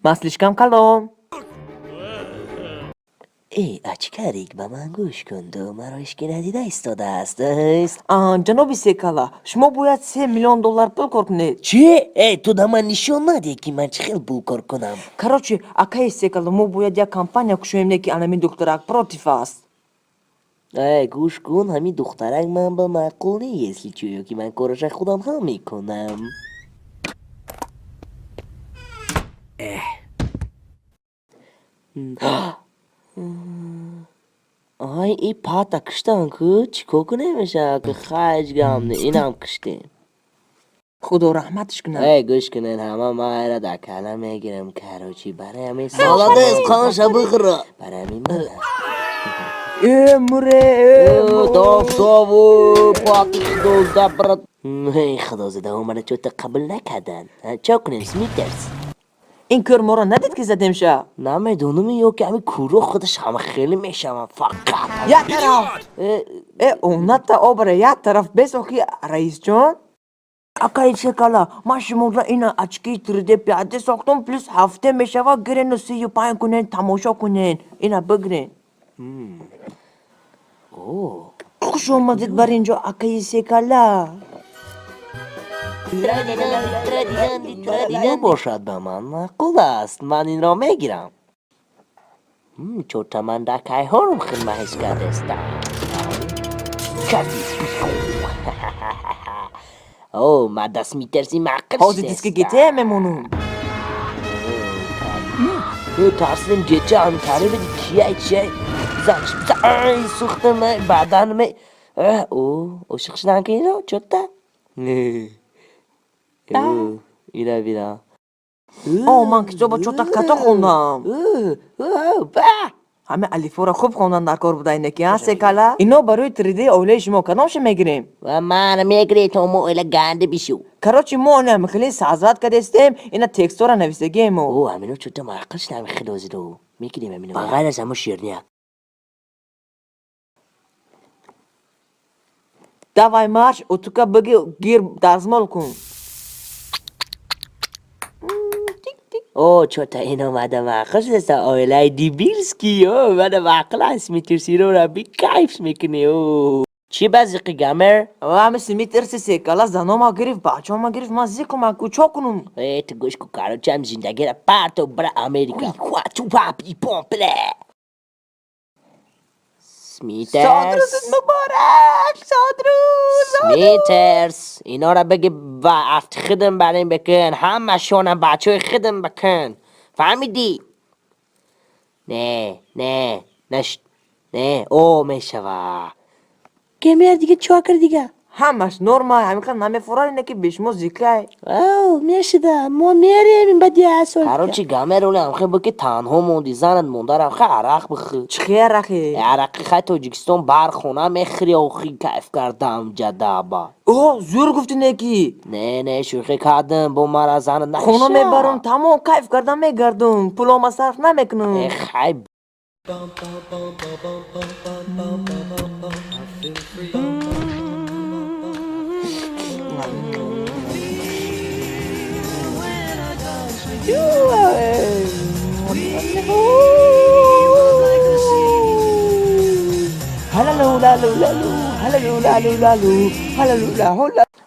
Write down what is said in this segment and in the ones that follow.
Ман слишком калон. Эй, очкарик, ба ман гӯш кун, ду маро ҳеч ки надида истодааст. Ҷаноби Секала, шумо бояд 3 миллион доллар пул кор кунед. Чӣ? Эй, ту да ман нишон надиҳ, ки ман чӣ хел пул кор кунам. Короче, акаи Секала, мо бояд як компания кушоем, не ки анамин духтарак против аст. Эй, гӯш кун, ҳамин духтарак ман ба маъқул не, если чё, ё ки ман кораша худам ҳал мекунам. Ай, и пата киштан ку, чӣ кор кунем меша? Ки хайҷ гам не, инам киштем. Худо раҳматш кунад. Эй, гӯш кунед, ҳама ман айра дар кала мегирам, короче, барои ҳамин. Молодец, қонша бихӯра. Барои ҳамин мана. Э, муре, э. Дофтову пати худозда, брат. Эй, худозада, омада чӯта қабул накардан. Чо кунем, Смитерс? Ин кӯр моро надид, ки задемша? Намедонам, ё ки ҳамин кӯро худаш ҳама хеле мешаванд фақат. Як тараф. Э, оната обара, як тараф бесохи, раисҷон. Акаи Секала, ман шуморо ина очки 3D 5D сохтум, плюс ҳафта мешава, гирену 35 кунен, тамошо кунен. Ина бигирен. Хуш омадед бар ин ҷо, акаи Секала. Бошад, ба ман маъқул аст, ман инро мегирам. Чота ман дар кайҳорум хидма ҳис кардестам. О, ма даст митарси, маъқил. Ҳозир диски гитея мемонум. Тарсидим, ҷеча ҳамтари биди, чияй, чияй, бизанш, бизан, ай, сӯхтам баданме. О, ошиқ шудан ки ино чота ира бина. О, ман китоба чота като хондам. Ҳама алифҳоро хуб хондан дар кор буда, ине ки, а, Секала? Ино барои 3D оилаи шумо кадомша мегирем? Ва мана мегиред, то мо оила ганда бишу. Короче, мо ина хеле сазрат кардестем, ина текстора нависагиемо. О, ҳамино чота маъқил шуда, ҳами хелозидо мегирем ҳамино. Ба ғайр аз ҳамо ширняк. Давай марш, утука биги, гир, дазмол кун. О, чота ино мада маъқил шудеста, оилаи дебильский. О, мада маъқил аст, митирсиро би кайф мекунӣ. О, чӣ ба зиқи, гамер? Ҳами Смитерси Секала занома гирифт, бачаома гирифт, ман зиқум, ку чо кунум? Э, ту гӯш ку, короче, ҳам зиндагиро парто, бира Америка. Помпле. Смитерс. Содрӯзит муборак, содрӯз. Смитерс, инора бигӣ ва афти хидм барем бикун, ҳамашона бачаҳои хидм бикун. Фаҳмидӣ? Не, не, наш, не, о, мешава. Гемер дига чо кар дига? Ҳамаш норма, ҳамиқа намефурад, ине ки бешумо зикай. Ав, мешида, мо мерем ин бади асол. Короче, гамер, оле ҳамхе бу ки танҳо монди, занат монда, рамхе арақ бихӯр. Чӣ хе арақе? Арақи хай Тоҷикистон бар хона мехӯри, охи кайф кардам ҷадаба. О, зӯр гуфтӣ, не ки? Не, не, шӯхӣ кардам, бо мара занат накиша. Хона мебарам, тамом кайф карда мегардум, пулома сарф намекунам. Э, хай.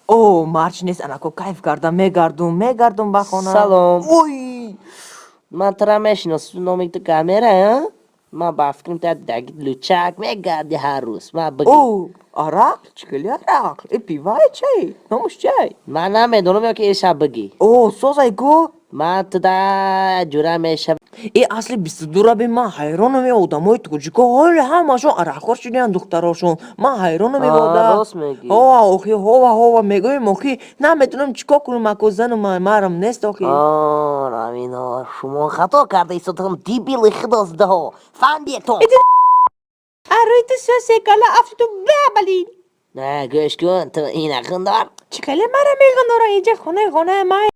О, марч нест, анако кайф карда мегардум, мегардум ба хона. Салом. Ой. Ман тура мешиносам, номи ту камера, а? Ман ба фикрам та даги лучак мегарди ҳар рӯз. Ман бигӣ. О, арақ? Чӣ хели арақ? Э, пивае, чай? Номаш чай? Ман намедонам, ё ки эша бигӣ. О, созай ку. Ман туда ҷура мешавам. Э, асли 22 би, ман ҳайронам, э, одамои тоҷико ҳоле ҳамашон арақхӯр шудиянд, духтарошон. Ман ҳайронам, э, ода. Рост мегӣ. Ҳова, охи, ҳова, ҳова мегӯем, охи, намедонам чӣ кор кунам, ако зану марам нест, охи. Рамино, шумо хато карда истодам, дебили худоздаҳо. Фаҳмидетон? Арӯи ту сё, Секала, афти ту бабалин. Не, гӯш кун, ту ина ғиндор. Чӣ хеле мара меғиндора? Инҷа хонаи май.